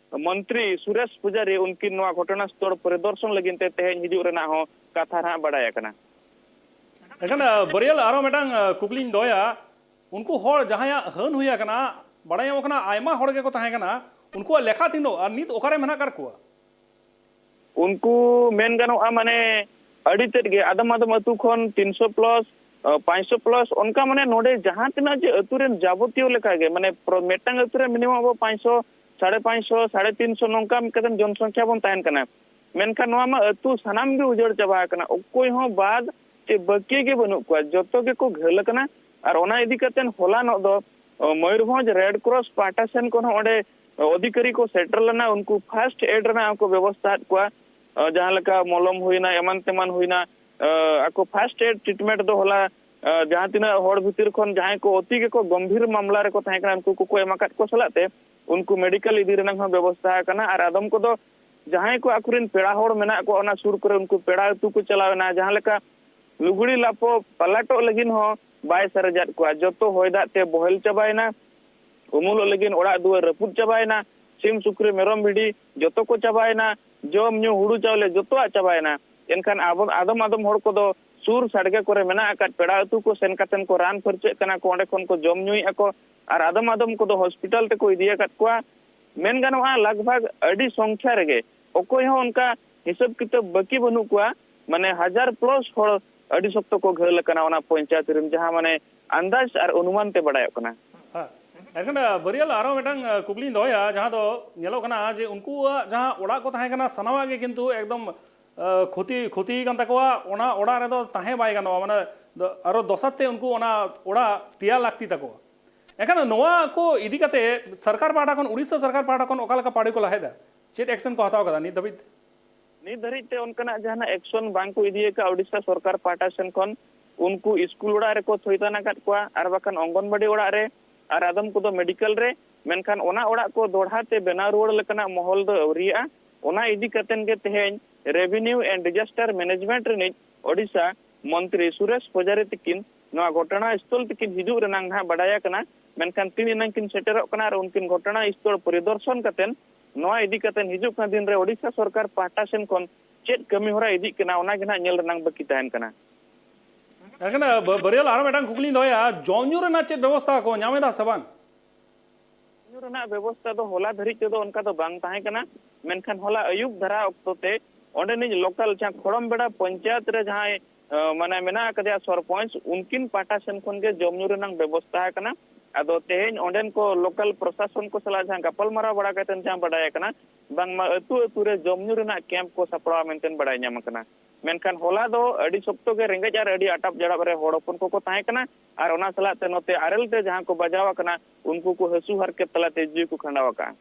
ᱢᱚᱱᱛᱨᱤ ᱥᱩᱨᱮᱥ ᱯᱩᱡᱟᱨᱤ, ᱩᱱᱠᱤᱱ ᱱᱚᱣᱟ ᱜᱷᱚᱴᱚᱱᱟ ᱥᱛᱷᱚᱞ ᱯᱚᱨᱤᱫᱚᱨᱥᱚᱱ ᱞᱟᱹᱜᱤᱫ ᱛᱮ ᱛᱮᱦᱮᱧ ᱦᱤᱡᱩᱜ ᱨᱮᱱᱟᱜ ᱦᱚᱸ ᱠᱟᱛᱷᱟ ᱱᱟᱦᱟᱜ ᱵᱟᱰᱟᱭ ᱟᱠᱟᱱᱟ᱾ ᱮᱱᱠᱷᱟᱱ, ᱮ, ᱵᱟᱹᱨᱭᱟᱹᱞ, ᱟᱨᱚ ᱢᱤᱫᱴᱟᱝ, ᱮ, ᱠᱩᱠᱞᱤᱧ ᱫᱚᱦᱚᱭᱟ᱾ ᱩᱱᱠᱩ ᱦᱚᱲ ᱡᱟᱦᱟᱸᱭᱟᱜ ᱦᱟᱹᱱ ᱦᱩᱭ ᱟᱠᱟᱱᱟ, ᱵᱟᱲᱟᱭ ᱧᱟᱢᱚᱜ ᱠᱟᱱᱟ ᱟᱭᱢᱟ ᱦᱚᱲ ᱜᱮᱠᱚ ᱛᱟᱦᱮᱸ ᱠᱟᱱᱟ, ᱩᱱᱠᱩᱣᱟᱜ ᱞᱮᱠᱷᱟ ᱛᱤᱱᱟᱹᱜ ᱟᱨ ᱱᱤᱛ ᱚᱠᱟᱨᱮ ᱢᱮᱱᱟᱜ ᱟᱠᱟᱫ ᱠᱚᱣᱟ? ᱩᱱᱠᱩ ᱢᱮᱱ ᱜᱟᱱᱚᱜᱼᱟ, ᱢᱟᱱᱮ ᱟᱹᱰᱤ ᱛᱮᱫ ᱜᱮ ᱟᱫᱚᱢ ᱟᱫᱚᱢ ᱟᱹᱛᱩ ᱠᱷᱚᱱ ᱛᱤᱱᱥᱚ ᱯᱞᱟᱥ, ᱟ, ᱯᱟᱸᱪᱥᱚ ᱯᱞᱟᱥ, ᱚᱱᱠᱟ ᱢᱟᱱᱮ ᱱᱚᱰᱮ ᱡᱟᱦᱟᱸ ᱛᱤᱱᱟᱹᱜ ᱡᱮ ᱟᱹᱛᱩ ᱨᱮᱱ ᱡᱟᱵᱚᱛᱤᱭᱚ ᱞᱮᱠᱟ ᱜᱮ, ᱢᱟᱱᱮ ᱯᱨᱚ-, ᱢᱤᱫᱴᱟᱝ ᱟᱹᱛᱩ ᱨᱮ ᱢᱤᱱᱤᱢᱟᱢ ᱟᱵᱚ ᱯᱟᱸᱪᱥᱚ, ᱥᱟᱲᱮ ᱯᱟᱸᱪᱥᱚ, ᱥᱟᱲᱮ ᱛᱤᱱᱥᱚ ᱱᱚᱝᱠᱟ ᱠᱟᱛᱮ ᱡᱚᱱᱥᱚᱝᱠᱷᱟ ᱵᱚᱱ ᱛᱟᱦᱮᱱ ᱠᱟᱱᱟ᱾ ᱢᱮᱱᱠᱷᱟᱱ ᱱᱚᱣᱟ ᱢᱟ ᱟᱹᱛᱩ ᱥᱟᱱᱟᱢ ᱜᱮ ᱩᱡᱟᱹᱲ ᱪᱟᱵᱟ ᱟᱠᱟᱱᱟ, ᱚᱠᱚᱭ ᱦᱚᱸ ᱵᱟᱫ ᱪᱮ ᱵᱟᱹᱠᱤ ᱜᱮ ᱵᱟᱹᱱᱩᱜ ᱠᱚᱣᱟ, ᱡᱚᱛᱚ ᱜᱮᱠᱚ ᱜᱷᱟᱹᱞ ᱟᱠᱟᱱᱟ᱾ ᱟᱨ ᱚᱱᱟ ᱤᱫᱤ ᱠᱟᱛᱮ ᱦᱚᱞᱟᱱᱚᱜ ᱫᱚ, ᱚ, ᱢᱚᱭᱩᱨᱵᱷᱚᱸᱡᱽ ᱨᱮᱰ ᱠᱨᱚᱥ ᱯᱟᱦᱴᱟ ᱥᱮᱱ ᱠᱷᱚᱱ ᱦᱚᱸ ᱚᱸᱰᱮ ᱚᱫᱷᱤᱠᱟᱨᱤ ᱠᱚ ᱥᱮᱴᱮᱨ ᱞᱮᱱᱟ, ᱩᱱᱠᱩ ᱯᱷᱟᱨᱥᱴ ᱮᱰ ᱨᱮᱱᱟᱜ ᱦᱚᱸᱠᱚ ᱵᱮᱵᱚᱥᱛᱷᱟ ᱟᱫ ᱠᱚᱣᱟ᱾ ᱚ, ᱡᱟᱦᱟᱸ ᱞᱮᱠᱟ ᱢᱚᱞᱚᱢ ᱦᱩᱭᱱᱟ, ᱮᱢᱟᱱ ᱛᱮᱢᱟᱱ ᱦᱩᱭᱱᱟ, ᱚ, ᱟᱠᱚ ᱯᱷᱟᱨᱥᱴ ᱮᱰ ᱴᱨᱤᱴᱢᱮᱱᱴ ᱫᱚ ᱦᱚᱞᱟ, ᱚ, ᱡᱟᱦᱟᱸ ᱛᱤᱱᱟᱹᱜ ᱦᱚᱲ ᱵᱷᱤᱛᱤᱨ ᱠᱷᱚᱱ ᱡᱟᱦᱟᱸᱭ ᱠᱚ ᱚᱛᱤ ᱜᱮᱠᱚ ᱜᱚᱢᱵᱷᱤᱨ ᱢᱟᱢᱞᱟ ᱨᱮᱠᱚ ᱛᱟᱦᱮᱸ ᱠᱟᱱᱟ, ᱩᱱᱠᱩ ᱠᱚᱠᱚ ᱮᱢ ᱟᱠᱟᱫ ᱠᱚ ᱥᱟᱞᱟᱜ ᱛᱮ ᱩᱱᱠᱩ ᱢᱮᱰᱤᱠᱮᱞ ᱤᱫᱤ ᱨᱮᱱᱟᱜ ᱦᱚᱸ ᱵᱮᱵᱚᱥᱛᱷᱟ ᱟᱠᱟᱱᱟ᱾ ᱟᱨ ᱟᱫᱚᱢ ᱠᱚᱫᱚ ᱡᱟᱦᱟᱸᱭ ᱠᱚ ᱟᱠᱚᱨᱮᱱ ᱯᱮᱲᱟ ᱦᱚᱲ ᱢᱮᱱᱟᱜ ᱠᱚᱣᱟ ᱚᱱᱟ ᱥᱩᱨ ᱠᱚᱨᱮ, ᱩᱱᱠᱩ ᱯᱮᱲᱟ ᱟᱹᱛᱩ ᱠᱚ ᱪᱟᱞᱟᱣ ᱮᱱᱟ᱾ ᱡᱟᱦᱟᱸ ᱞᱮᱠᱟ ᱞᱩᱜᱽᱲᱤ ᱞᱟᱯᱚ ᱯᱟᱞᱟᱴᱚᱜ ᱞᱟᱹᱜᱤᱫ ᱦᱚᱸ ᱵᱟᱭ ᱥᱟᱨᱮᱡᱟᱫ ᱠᱚᱣᱟ᱾ ᱡᱚᱛᱚ ᱦᱚᱭ ᱫᱟᱜ ᱛᱮ ᱵᱚᱦᱮᱞ ᱪᱟᱵᱟᱭᱮᱱᱟ, ᱩᱢᱩᱞᱚᱜ ᱞᱟᱹᱜᱤᱫ ᱚᱲᱟᱜ ᱫᱩᱣᱟᱹᱨ ᱨᱟᱹᱯᱩᱫ ᱪᱟᱵᱟᱭᱮᱱᱟ, ᱥᱤᱢ ᱥᱩᱠᱨᱤ ᱢᱮᱨᱚᱢ ᱵᱷᱤᱰᱤ ᱡᱚᱛᱚ ᱠᱚ ᱪᱟᱵᱟᱭᱮᱱᱟ᱾ ᱡᱚᱢ ᱧᱩ, ᱦᱩᱲᱩ ᱪᱟᱣᱞᱮ ᱡᱚᱛᱚᱣᱟᱜ ᱪᱟᱵᱟᱭᱮᱱᱟ᱾ ᱮᱱᱠᱷᱟᱱ ᱟᱵᱚ, ᱟᱫᱚᱢ ᱟᱫᱚᱢ ᱦᱚᱲ ᱠᱚᱫᱚ ᱥᱩᱨ ᱥᱟᱰᱜᱮ ᱠᱚᱨᱮ ᱢᱮᱱᱟᱜ ᱟᱠᱟᱫ ᱯᱮᱲᱟ ᱟᱹᱛᱩ ᱠᱚ ᱥᱮᱱ ᱠᱟᱛᱮᱱ ᱠᱚ ᱨᱟᱱ ᱯᱷᱟᱹᱨᱪᱟᱹᱜ ᱠᱟᱱᱟ ᱠᱚ, ᱚᱸᱰᱮ ᱠᱷᱚᱱ ᱠᱚ ᱡᱚᱢ ᱧᱩᱭᱮᱫᱼᱟ ᱠᱚ, ᱟᱨ ᱟᱫᱚᱢ ᱟᱫᱚᱢ ᱠᱚᱫᱚ ᱦᱚᱥᱯᱤᱴᱟᱞ ᱛᱮᱠᱚ ᱤᱫᱤᱭᱟᱠᱟᱫ ᱠᱚᱣᱟ᱾ ᱢᱮᱱ ᱜᱟᱱᱚᱜᱼᱟ, ᱞᱟᱜᱽ ᱵᱷᱟᱜᱽ ᱟᱹᱰᱤ ᱥᱚᱝᱠᱷᱭᱟ ᱨᱮᱜᱮ, ᱚᱠᱚᱭ ᱦᱚᱸ ᱚᱱᱠᱟ ᱦᱤᱥᱟᱹᱵ ᱠᱤᱛᱟᱹᱵ ᱵᱟᱹᱠᱤ ᱵᱟᱹᱱᱩᱜ ᱠᱚᱣᱟ, ᱢᱟᱱᱮ ᱦᱟᱡᱟᱨ ᱯᱞᱟᱥ ᱦᱚᱲ ᱟᱹᱰᱤ ᱥᱚᱠᱛᱚ ᱠᱚ ᱜᱷᱟᱹᱞ ᱟᱠᱟᱱᱟ ᱚᱱᱟ ᱯᱚᱧᱪᱟᱭᱮᱛ ᱨᱮᱱ, ᱡᱟᱦᱟᱸ ᱢᱟᱱᱮ ᱟᱱᱫᱟᱡᱽ ᱟᱨ ᱚᱱᱩᱢᱟᱱ ᱛᱮ ᱵᱟᱰᱟᱭᱚᱜ ᱠᱟᱱᱟ᱾ ᱦᱮᱸ᱾ ᱮᱱᱠᱷᱟᱱ, ᱟᱸ, ᱵᱟᱹᱨᱭᱟᱹᱞ, ᱟᱨᱚ ᱢᱤᱫᱴᱟᱝ, ᱟᱸ, ᱠᱩᱠᱞᱤᱧ ᱫᱚᱦᱚᱭᱟ, ᱡᱟᱦᱟᱸ ᱫᱚ ᱧᱮᱞᱚᱜ ᱠᱟᱱᱟ ᱡᱮ ᱩᱱᱠᱩᱣᱟᱜ ᱡᱟᱦᱟᱸ ᱚᱲᱟᱜ ᱠᱚ ᱛᱟᱦᱮᱸ ᱠᱟᱱᱟ, ᱥᱟᱱᱟᱢᱟᱜ ᱜᱮ ᱠᱤᱱᱛᱩ ᱮᱠᱫᱚᱢ, ᱟᱸ, ᱠᱷᱚᱛᱤ, ᱠᱷᱚᱛᱤ ᱠᱟᱱ ᱛᱟᱠᱚᱣᱟ᱾ ᱚᱱᱟ ᱚᱲᱟᱜ ᱨᱮᱫᱚ ᱛᱟᱦᱮᱸ ᱵᱟᱭ ᱜᱟᱱᱚᱜᱼᱟ, ᱢᱟᱱᱮ, ᱫᱚ-, ᱟᱨᱚ ᱫᱚᱥᱟᱨ ᱛᱮ ᱩᱱᱠᱩ ᱚᱱᱟ ᱚᱲᱟᱜ ᱛᱮᱭᱟᱨ ᱞᱟᱹᱠᱛᱤ ᱛᱟᱠᱚᱣᱟ᱾ ᱮᱱᱠᱷᱟᱱ ᱱᱚᱣᱟ ᱠᱚ ᱤᱫᱤ ᱠᱟᱛᱮ ᱥᱚᱨᱠᱟᱨ ᱯᱟᱦᱴᱟ ᱠᱷᱚᱱ, ᱩᱲᱤᱥᱥᱟ ᱥᱚᱨᱠᱟᱨ ᱯᱟᱦᱴᱟ ᱠᱷᱚᱱ ᱚᱠᱟ ᱞᱮᱠᱟ ᱯᱟᱹᱣᱲᱤ ᱠᱚ ᱞᱟᱦᱟᱭᱮᱫᱟ? ᱪᱮᱫ ᱮᱠᱥᱮᱱ ᱠᱚ ᱦᱟᱛᱟᱣ ᱠᱟᱫᱟ ᱱᱤᱛ ᱫᱷᱟᱹᱵᱤᱡ ᱛᱮ? ᱱᱤᱛ ᱫᱷᱟᱹᱨᱤᱡ ᱛᱮ ᱚᱱᱠᱟᱱᱟᱜ ᱡᱟᱦᱟᱱᱟᱜ ᱮᱠᱥᱚᱱ ᱵᱟᱝ ᱠᱚ ᱤᱫᱤ ᱟᱠᱟᱫ ᱳᱰᱤᱥᱟ ᱥᱚᱨᱠᱟᱨ ᱯᱟᱦᱴᱟ ᱥᱮᱱ ᱠᱷᱚᱱ᱾ ᱩᱱᱠᱩ ᱥᱠᱩᱞ ᱚᱲᱟᱜ ᱨᱮᱠᱚ ᱛᱷᱚᱭᱛᱟᱱ ᱟᱠᱟᱫ ᱠᱚᱣᱟ, ᱟᱨ ᱵᱟᱠᱷᱟᱱ ᱚᱝᱜᱚᱱᱵᱟᱲᱤ ᱚᱲᱟᱜ ᱨᱮ, ᱟᱨ ᱟᱫᱚᱢ ᱠᱚᱫᱚ ᱢᱮᱰᱤᱠᱮᱞ ᱨᱮ᱾ ᱢᱮᱱᱠᱷᱟᱱ ᱚᱱᱟ ᱚᱲᱟᱜ ᱠᱚ ᱫᱚᱲᱦᱟ ᱛᱮ ᱵᱮᱱᱟᱣ ᱨᱩᱣᱟᱹᱲ ᱞᱮᱠᱟᱱᱟᱜ ᱢᱚᱦᱚᱞ ᱫᱚ ᱟᱹᱣᱨᱤᱭᱟᱜᱼᱟ᱾ ᱚᱱᱟ ᱤᱫᱤ ᱠᱟᱛᱮᱱ ᱜᱮ ᱛᱮᱦᱮᱧ ᱨᱮᱵᱷᱤᱱᱤᱭᱩ ᱮᱱᱰ ᱰᱤᱡᱟᱥᱴᱟᱨ ᱢᱮᱱᱮᱡᱢᱮᱱᱴ ᱨᱤᱱᱤᱡ ᱳᱰᱤᱥᱟ ᱢᱚᱱᱛᱨᱤ ᱥᱩᱨᱮᱥ ᱯᱚᱡᱟᱨᱤ ᱛᱤᱠᱤᱱ ᱱᱚᱣᱟ ᱜᱷᱚᱴᱚᱱᱟ ᱥᱛᱷᱚᱞ ᱛᱤᱠᱤᱱ ᱦᱤᱡᱩᱜ ᱨᱮᱱᱟᱝ ᱱᱟᱦᱟᱜ ᱵᱟᱰᱟᱭ ᱟᱠᱟᱱᱟ᱾ ᱢᱮᱱᱠᱷᱟᱱ ᱛᱤᱱ ᱮᱱᱟᱝ ᱠᱤᱱ ᱥᱮᱴᱮᱨᱚᱜ ᱠᱟᱱᱟ ᱟᱨ ᱩᱱᱠᱤᱱ ᱜᱷᱚᱴᱚᱱᱟ ᱥᱛᱷᱚᱞ ᱯᱚᱨᱤᱫᱚᱨᱥᱚᱱ ᱠᱟᱛᱮᱱ ᱱᱚᱣᱟ ᱤᱫᱤ ᱠᱟᱛᱮᱱ ᱦᱤᱡᱩᱜ ᱠᱟᱱ ᱫᱤᱱ ᱨᱮ ᱳᱰᱤᱥᱟ ᱥᱚᱨᱠᱟᱨ ᱯᱟᱦᱴᱟ ᱥᱮᱱ ᱠᱷᱚᱱ ᱪᱮᱫ ᱠᱟᱹᱢᱤ ᱦᱚᱨᱟ ᱤᱫᱤᱜ ᱠᱟᱱᱟ, ᱚᱱᱟ ᱜᱮ ᱱᱟᱦᱟᱜ ᱧᱮᱞ ᱨᱮᱱᱟᱝ ᱵᱟᱹᱠᱤ ᱛᱟᱦᱮᱱ ᱠᱟᱱᱟ᱾ ᱮᱱᱠᱷᱟᱱ, ᱵᱟ-, ᱵᱟᱹᱨᱭᱟᱹᱞ, ᱟᱨᱚ ᱢᱤᱫᱴᱟᱝ ᱠᱩᱠᱞᱤᱧ ᱫᱚᱦᱚᱭᱟ, ᱡᱚᱢ ᱧᱩ ᱨᱮᱱᱟᱜ ᱪᱮᱫ ᱵᱮᱵᱚᱥᱛᱷᱟ ᱠᱚ ᱧᱟᱢ ᱮᱫᱟ ᱥᱮ ᱵᱟᱝ? ᱧᱩ ᱨᱮᱱᱟᱜ ᱵᱮᱵᱚᱥᱛᱷᱟ ᱫᱚ ᱦᱚᱞᱟ ᱫᱷᱟᱹᱨᱤᱡ ᱛᱮᱫᱚ ᱚᱱᱠᱟ ᱫᱚ ᱵᱟᱝ ᱛᱟᱦᱮᱸ ᱠᱟᱱᱟ, ᱢᱮᱱᱠᱷᱟᱱ ᱦᱚᱞᱟ ᱟᱹᱭᱩᱵ ᱫᱷᱟᱨᱟ ᱚᱠᱛᱚ ᱛᱮ ᱚᱸᱰᱮᱱᱤᱡ ᱞᱳᱠᱟᱞ ᱡᱟᱦᱟᱸ ᱠᱷᱚᱲᱚᱢ ᱵᱮᱲᱟ ᱯᱚᱧᱪᱟᱭᱮᱛ ᱨᱮ ᱡᱟᱦᱟᱸᱭ, ᱟᱸ, ᱢᱟᱱᱮ ᱢᱮᱱᱟᱜ ᱟᱠᱟᱫᱮᱭᱟ ᱥᱚᱨᱯᱚᱧᱪ, ᱩᱱᱠᱤᱱ ᱯᱟᱦᱴᱟ ᱥᱮᱱ ᱠᱷᱚᱱ ᱜᱮ ᱡᱚᱢ ᱧᱩ ᱨᱮᱱᱟᱝ ᱵᱮᱵᱚᱥᱛᱷᱟ ᱟᱠᱟᱱᱟ᱾ ᱟᱫᱚ ᱛᱮᱦᱮᱧ ᱚᱸᱰᱮᱱ ᱠᱚ ᱞᱳᱠᱟᱞ ᱯᱨᱚᱥᱟᱥᱚᱱ ᱠᱚ ᱥᱟᱞᱟᱜ ᱡᱟᱦᱟᱸ ᱜᱟᱯᱟᱞᱢᱟᱨᱟᱣ ᱵᱟᱲᱟ ᱠᱟᱛᱮ ᱡᱟᱦᱟᱸ ᱵᱟᱰᱟᱭ ᱟᱠᱟᱱᱟ, ᱵᱟᱝᱢᱟ ᱟᱹᱛᱩ ᱟᱹᱛᱩ ᱨᱮ ᱡᱚᱢ ᱧᱩ ᱨᱮᱱᱟᱜ ᱠᱮᱢᱯ ᱠᱚ ᱥᱟᱯᱲᱟᱣ ᱢᱮᱱᱛᱮ ᱵᱟᱰᱟᱭ ᱧᱟᱢ ᱟᱠᱟᱱᱟ᱾ ᱢᱮᱱᱠᱷᱟᱱ ᱦᱚᱞᱟ ᱫᱚ ᱟᱹᱰᱤ ᱥᱚᱠᱛᱚ ᱜᱮ ᱨᱮᱸᱜᱮᱡ ᱟᱨ ᱟᱹᱰᱤ ᱟᱴᱟᱯ ᱡᱟᱲᱟᱯ ᱨᱮ ᱦᱚᱲ ᱦᱚᱯᱚᱱ ᱠᱚᱠᱚ ᱛᱟᱦᱮᱸ ᱠᱟᱱᱟ, ᱟᱨ ᱚᱱᱟ ᱥᱟᱞᱟᱜ ᱛᱮ ᱱᱚᱛᱮ ᱟᱨᱮᱞ ᱛᱮ ᱡᱟᱦᱟᱸ ᱠᱚ ᱵᱟᱡᱟᱣ ᱟᱠᱟᱱᱟ, ᱩᱱᱠᱩ ᱠᱚ ᱦᱟᱹᱥᱩ ᱦᱟᱨᱠᱮᱛ ᱛᱟᱞᱟᱛᱮ ᱡᱤᱣᱤ ᱠᱚ ᱠᱷᱟᱸᱰᱟᱣ ᱟᱠᱟᱫᱼᱟ᱾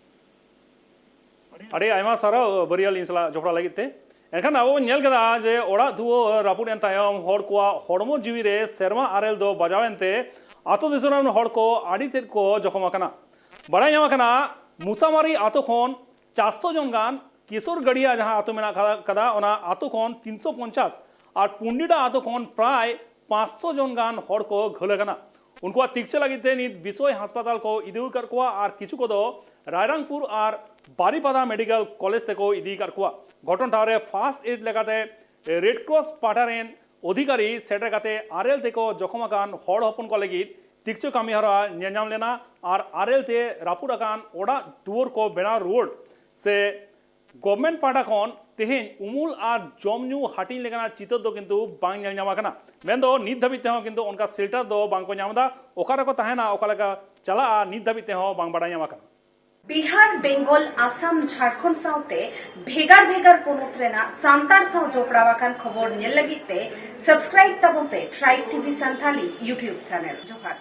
ᱟᱹᱰᱤ ᱟᱭᱢᱟ ᱥᱟᱨᱦᱟᱣ ᱵᱟᱹᱨᱭᱟᱹᱞ ᱤᱧ ᱥᱟᱞᱟᱜ ᱡᱚᱯᱲᱟᱣ ᱞᱟᱹᱜᱤᱫ ᱛᱮ᱾ ᱮᱱᱠᱷᱟᱱ ᱟᱵᱚ ᱵᱚᱱ ᱧᱮᱞ ᱠᱮᱫᱟ ᱡᱮ ᱚᱲᱟᱜ ᱫᱩᱣᱟᱹᱨ ᱨᱟᱹᱯᱩᱫ ᱮᱱ ᱛᱟᱭᱚᱢ ᱦᱚᱲ ᱠᱚᱣᱟᱜ ᱦᱚᱲᱢᱚ ᱡᱤᱣᱤ ᱨᱮ ᱥᱮᱨᱢᱟ ᱟᱨᱮᱞ ᱫᱚ ᱵᱟᱡᱟᱣ ᱮᱱᱛᱮ ᱟᱛᱳ ᱫᱤᱥᱚᱢ ᱨᱮᱱ ᱦᱚᱲ ᱠᱚ ᱟᱹᱰᱤ ᱛᱮᱫ ᱠᱚ ᱡᱚᱠᱷᱚᱢ ᱟᱠᱟᱱᱟ᱾ ᱵᱟᱲᱟᱭ ᱧᱟᱢ ᱟᱠᱟᱱᱟ, ᱢᱩᱥᱟᱢᱟᱨᱤ ᱟᱛᱳ ᱠᱷᱚᱱ ᱪᱟᱨᱥᱚ ᱡᱚᱱ ᱜᱟᱱ, ᱠᱤᱥᱳᱨ ᱜᱟᱹᱰᱤᱭᱟ ᱡᱟᱦᱟᱸ ᱟᱛᱳ ᱢᱮᱱᱟᱜ ᱠᱟᱫᱟ, ᱚᱱᱟ ᱟᱛᱳ ᱠᱷᱚᱱ ᱛᱤᱱᱥᱚ ᱯᱚᱧᱪᱟᱥ ᱟᱨ ᱯᱩᱱᱰᱤᱰᱟ ᱟᱛᱳ ᱠᱷᱚᱱ ᱯᱨᱟᱭ ᱯᱟᱸᱪᱥᱚ ᱡᱚᱱ ᱜᱟᱱ ᱦᱚᱲ ᱠᱚ ᱜᱷᱟᱹᱞ ᱟᱠᱟᱱᱟ᱾ ᱩᱱᱠᱩᱣᱟᱜ ᱛᱤᱠᱪᱷᱟᱹ ᱞᱟᱹᱜᱤᱫ ᱛᱮ ᱱᱤᱛ ᱵᱤᱥᱚᱭ ᱦᱟᱥᱯᱟᱛᱟᱞ ᱠᱚ ᱤᱫᱤ ᱟᱠᱟᱫ ᱠᱚᱣᱟ ᱟᱨ ᱠᱤᱪᱷᱩ ᱠᱚᱫᱚ ᱨᱟᱭᱨᱟᱝᱯᱩᱨ ᱟᱨ ᱵᱟᱨᱤᱯᱟᱫᱟ ᱢᱮᱰᱤᱠᱮᱞ ᱠᱚᱞᱮᱡᱽ ᱛᱮᱠᱚ ᱤᱫᱤ ᱟᱠᱟᱫ ᱠᱚᱣᱟ᱾ ᱜᱷᱚᱴᱚᱱ ᱴᱷᱟᱶ ᱨᱮ ᱯᱷᱟᱥᱴ ᱮᱰ ᱞᱮᱠᱟᱛᱮ ᱨᱮᱰ ᱠᱨᱚᱥ ᱯᱟᱦᱴᱟ ᱨᱮᱱ ᱚᱫᱷᱤᱠᱟᱨᱤ ᱥᱮᱴᱮᱨ ᱠᱟᱛᱮ ᱟᱨᱮᱞ ᱛᱮᱠᱚ ᱡᱚᱠᱷᱚᱢ ᱟᱠᱟᱱ ᱦᱚᱲ ᱦᱚᱯᱚᱱ ᱠᱚ ᱞᱟᱹᱜᱤᱫ ᱛᱤᱠᱪᱷᱩ ᱠᱟᱹᱢᱤ ᱦᱚᱨᱟ ᱧᱮᱞ ᱧᱟᱢ ᱞᱮᱱᱟ ᱟᱨ ᱟᱨᱮᱞ ᱛᱮ ᱨᱟᱹᱯᱩᱫ ᱟᱠᱟᱱ ᱚᱲᱟᱜ ᱫᱩᱣᱟᱹᱨ ᱠᱚ ᱵᱮᱱᱟᱣ ᱨᱩᱣᱟᱹᱲ ᱥᱮ ᱜᱚᱵᱷᱢᱮᱱᱴ ᱯᱟᱦᱴᱟ ᱠᱷᱚᱱ ᱛᱮᱦᱮᱧ ᱩᱢᱩᱞ ᱟᱨ ᱡᱚᱢ ᱧᱩ ᱦᱟᱹᱴᱤᱧ ᱞᱮᱠᱟᱱᱟᱜ ᱪᱤᱛᱟᱹᱨ ᱫᱚ ᱠᱤᱱᱛᱩ ᱵᱟᱝ ᱧᱮᱞ ᱧᱟᱢ ᱟᱠᱟᱱᱟ᱾ ᱢᱮᱱᱫᱚ ᱱᱤᱛ ᱫᱷᱟᱹᱵᱤᱡ ᱛᱮᱦᱚᱸ ᱠᱤᱱᱛᱩ ᱚᱱᱠᱟ ᱥᱮᱞᱴᱟᱨ ᱫᱚ ᱵᱟᱝ ᱠᱚ ᱧᱟᱢ ᱮᱫᱟ᱾ ᱚᱠᱟ ᱨᱮᱠᱚ ᱛᱟᱦᱮᱱᱟ, ᱚᱠᱟ ᱞᱮᱠᱟ ᱪᱟᱞᱟᱜᱼᱟ, ᱱᱤᱛ ᱫᱷᱟᱹᱵᱤᱡ ᱛᱮᱦᱚᱸ ᱵᱟᱝ ᱵᱟᱰᱟᱭ ᱧᱟᱢ ᱟᱠᱟᱱᱟ᱾ ᱵᱤᱦᱟᱨ, ᱵᱮᱝᱜᱚᱞ, ᱟᱥᱟᱢ, ᱡᱷᱟᱲᱠᱷᱚᱸᱰ ᱥᱟᱶᱛᱮ ᱵᱷᱮᱜᱟᱨ ᱵᱷᱮᱜᱟᱨ ᱯᱚᱱᱚᱛ ᱨᱮᱱᱟᱜ ᱥᱟᱱᱛᱟᱲ ᱥᱟᱶ ᱡᱚᱯᱲᱟᱣ ᱟᱠᱟᱱ ᱠᱷᱚᱵᱚᱨ ᱧᱮᱞ ᱞᱟᱹᱜᱤᱫ ᱛᱮ ᱥᱟᱵᱥᱠᱨᱟᱭᱤᱵ ᱛᱟᱵᱚᱱ ᱯᱮ tribe TV Santhali YouTube channel. ᱡᱚᱦᱟᱨ᱾